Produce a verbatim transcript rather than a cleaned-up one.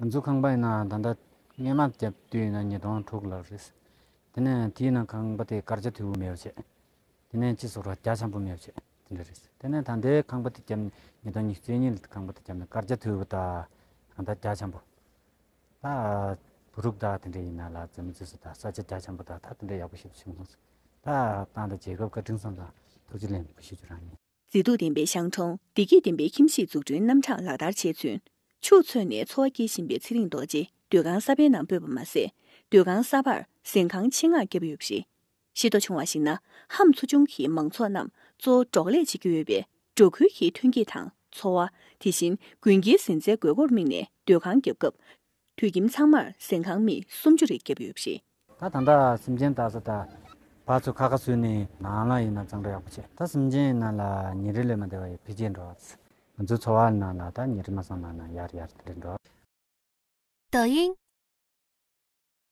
ང་ཚོ་ཁང་པ་ཡིན་ན་ད་ལྟ་སྔས་མ་བརྒྱབ་དུས་ཡིན་ན་ཉིས་སྟོང་དྲུག་ལ་རེད། དེ་ནས་དེའི་ནང་ཁང་པ་དེ་སྒར་ཆ་དོད་པོ་མེད་པ་བྱས། དེ་ནས་སྤྱི་ཚོགས་ར་རྒྱ་ཆེན་པོ་མེད་པ་བྱས་དེ་འདྲ་རེད། དེ་ནས་ད་ལྟའི་ཁང་པ་དེ་བརྒྱབ་ནས་ཉིས་སྟོང་ཉི་ཤུ་རྩ་གཉིས་ལ་ཁང་པ་དེ་བརྒྱབ་ནས་སྒར་ཆ་དོད་པོ་དང་གང་ལྟར་རྒྱ་ཆེན་པོ། ད་བུ་རུག་དང་དེ་འདྲ་ཡིན་ན་ལ་འཛེམ་རྩིས་སུ་དང་ས་ཆ་རྒྱ་ཆེན་པོ་དང་ད་དེ་འདྲ་ཡག་པོ་ཞིག་བྱུང་སོང་། ད་ཏང་དང་རྒྱལ་ཁབ་བཀའ་དྲིན་གསུམ་ལ་ཐུགས་རྗེ་ལེགས་འབུལ་ཞུ་རྒྱུ་རང་ཡིན། མཛེས་སྡུག་ལྡན་པའི་ཤང་གྲོང་བདེ་སྐྱིད་ལྡན་པའི་ཁྱིམ་གཞིས་འཛུགས་སྐྲུན་རྣམ་གྲངས་ལག་བསྟར་བྱས་ཚུན། ཕྱུགས་འཚོས་ནས་འཚོ་བ་སྐྱེལ་བཞིན་པའི་ཚེ་རིང་རྡོ་རྗེ་སྡོད་ཁང་གསར་པའི་ནང་སྤོས་པ་མ་ཟད། སྡོད་ཁང་གསར་པར་གཟན་ཁང་ཆེད་མངགས་བརྒྱབ་ཡོད་པ་རེད། ཤེས་རྟོགས་བྱུང་བར་གཞིགས་ན། ཧམ་ཚོ་ཆུང་གིས་མང་ཚོགས་རྣམས་གཙོ་བོ་འབྲོག་ལས་བྱེད་ཀྱི་ཡོད་པས། འབྲོག་ཁུལ་གྱི་ཐོན་སྐྱེད་དང་འཚོ་བ། དེ་བཞིན་དགུན་ཁའི་གཟན་རྩྭའི་དགོས་མཁོར་དམིགས་ནས་སྡོད་ཁང་བརྒྱབ་སྐབས། དུད་ཁྱིམ་ཚང་མར་གཟན་ཁང་མི་སུམ་ཅུ་རེ་བརྒྱབ་ཡོད་པ་རེད། ད་ད་ལྟ་སེམས་ཅན་ལྟ་ས་ད་བ་ཚོ་ཁ་ཁ་བཟོས་ནས་ནང་ལ་ཡིན་ན་གཙང་སྦྲ་ཡག་པོ་བྱས། ད་སེམས་ཅན་ཡིན་ན་ལ་ཉིན་རེ་ལས་མ་བདེ་བ་ཡི་འཕེལ་རྒྱས་འགྲོ་བ། ང་ཚོའི་འཚོ་བ་ནང་ལ་ད་ཉིན་རེ་མ་སོང་ན་ན་ཡར་ཡར་དེ་འདྲ་འགྲོ། 抖音、